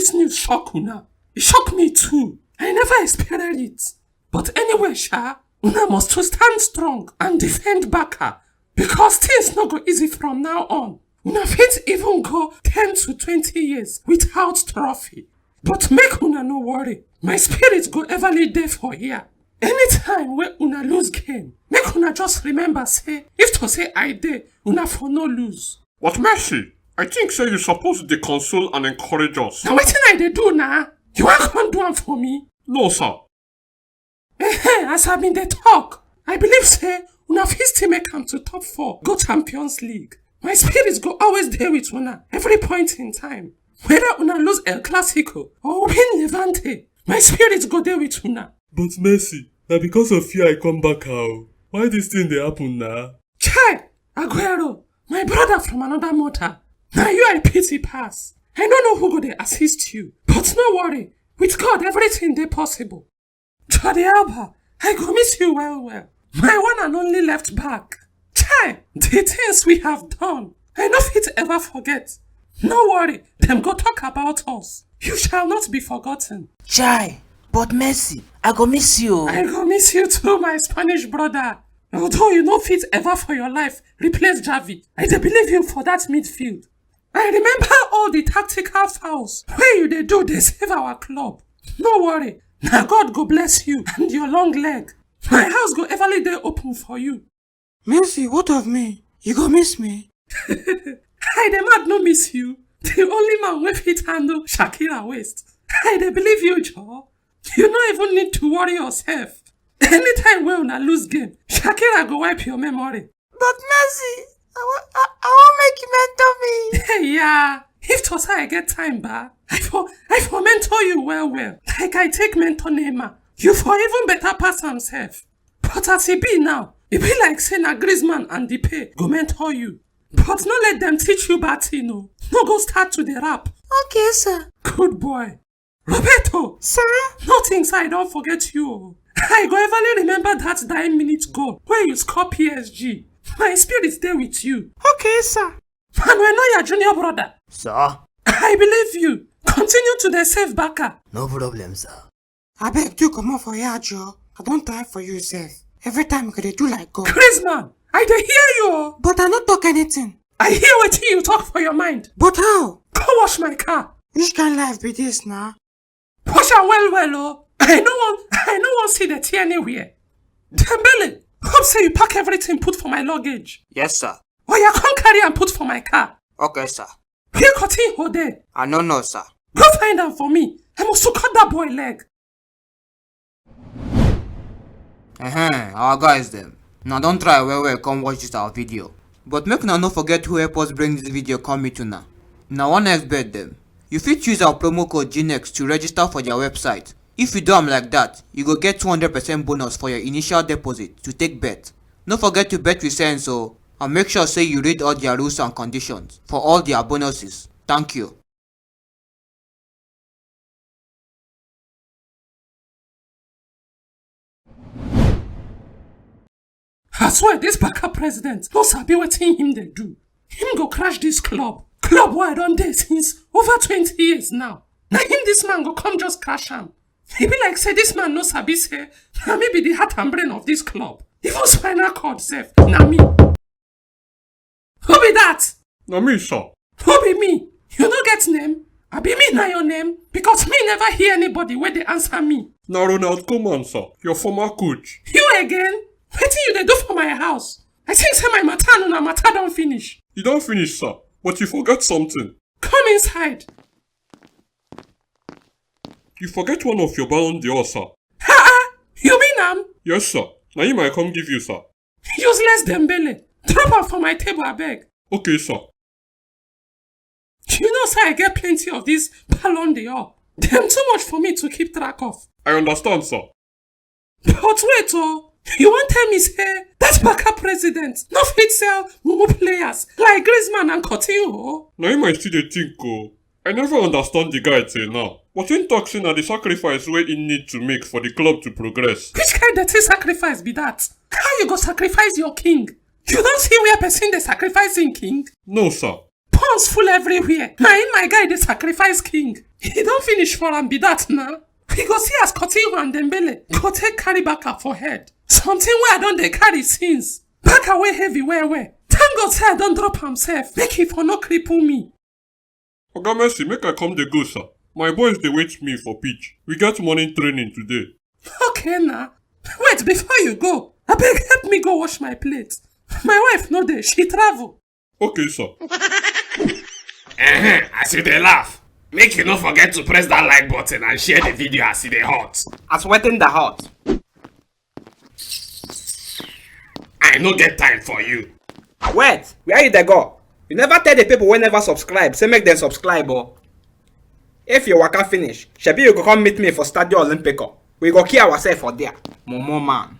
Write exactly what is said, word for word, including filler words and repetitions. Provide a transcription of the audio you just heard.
this news shock una. E shock me too. I never expected it. But anyway, sha, una must to stand strong and defend Baka, because things no go easy from now on. Una fit even go ten to twenty years without trophy. But make una no worry, my spirit go everly dey for here. Anytime wey una lose game, make una just remember say if to say I dey, una for no lose. But Mercy, I think say you suppose dey console and encourage us. Na wetin I dey do na? You wan come do am for me? No, sir. Ehen, as I bin dey talk, I believe say una fit still make am to top four, go Champions League. My spirit go always dey with una every point in time. Whether una lose El Clasico or win Levante, my spirit go dey with una. But Mercy, na because of you I come back o. Why this thing dey happen na? Chai, Aguero, my brother from another mother. Na you I pity pass. I no know who go dey assist you, but no worry, with God everything dey possible. Jordi Alba, I go miss you well well. My one and only left back. Chai, the things we have done, I no fit ever forget. No worry, dem go talk about us. You shall not be forgotten. Chai, but Mercy, I go miss you. I go miss you too, my Spanish brother. Although you no fit ever for your life replace Xavi, I dey believe you for that midfield. I remember all the tactical fouls wey you dey do dey save our club. No worry, na God go bless you and your long leg. My house go everly dey open for you. Mercy, what of me? You go miss me? I dey mad no miss you. The only man wey fit handle Shakira waist. I dey believe you, Joe. You no even need to worry yourself. Anytime wey una lose game, Shakira go wipe your memory. But Mercy, I wa- I, I wan make you mentor me. Yeah, if to say I get time, ba, I for I for mentor you well well. Like I take mentor Neymar, you for even better pass am sef. But as e be now, e be like say na Griezmann and Depay go mentor you. But no let them teach you bad thing o. No go start to dey rap. Okay, sir. Good boy. Roberto! Sir? Nothing, sir, I don forget you o. I go everly remember that dying minute goal wey you score P S G. My spirit dey with you. Okay, sir. Manuel Neuer junior brother. Sir? I believe you. Continue to dey save Baka. No problem, sir. Abeg, do comot for here, Joe. I don try for you sef. Every time you go dey do like God. Griezmann, I dey hear you o. But I no talk anything. I hear wetin you talk for your mind. But how? Go wash my car. Which kind life be this na? Wash am well well o. I no wan I no wan see the tea anywhere. Dembele, hope say you pack everything put for my luggage. Yes, sir. Oya, come carry am put for my car. Okay, sir. Where Coutinho dey? I no know, sir. Go find am for me. I must to cut that boy leg. Ehen, our guys dem. Una don try well well come watch this our video. But make una no forget who help us bring this video come meet una. Na one X bet dem. You fit use our promo code G next to register for their website. If you do am like that, you go get two hundred percent bonus for your initial deposit to take bet. No forget to bet with sense o, and make sure say you read all their rules and conditions for all their bonuses. Thank you. I swear, this Baka president no sabi wetin him dey do. Him go crash this club. Club wey I don dey since over twenty years now. Na him this man go come just crash am. E be like say this man no sabi say na me be the heart and brain of this club. Even spinal cord sef, na me. Who be that? Na me, sir. Who be me? You no get name? I be me na your name? Because me never hear anybody wey dey answer me. Na Ronald Koeman, sir, your former coach. You again? Wetin you dey do for my house? I think say my matter and una matter don finish. E don finish, sir, but you forget something. Come inside. You forget one of your Ballon d'Or, sir. Ha! You mean am? Yes, sir. Na him I come give you, sir. Useless Dembele. Drop am for my table, abeg. Okay, sir. You know say I get plenty of this Ballon d'Or. Dem too much for me to keep track of. I understand, sir. But wait o, you wan tell me say that Baka president no fit sell mumu players like Griezmann and Coutinho? Na him I still dey think o. I never understand the guy till now. But him talk say na the sacrifice wey he need to make for the club to progress. Which kind dirty sacrifice be that? How you go sacrifice your king? You don see where person dey sacrifice him king? No, sir. Pawns full everywhere. Na him my guy dey sacrifice king. E don finish for am be that na. We go see as Coutinho and Dembele go take carry Barca for head. Something wey I don dey carry since. Barca wey heavy well well. Thank God say I don drop am sef. Make e for no cripple me. Oga Messi, make I come dey go, sir. My boys dey wait me for pitch. We get morning training today. Okay na. Wait, before you go, abeg help me go wash my plate. My wife no dey, she travel. Okay, sir. Ehen, as you dey laugh, make you no forget to press that like button and share the video as e dey hot. As wetin dey hot? I no get time for you. Wait, where you dey go? You never tell the people wey never subscribe say make dem subscribe o. If you waka finish, shebi you go come meet me for Stadio Olimpico. We go kill ourselves for there. Momo man.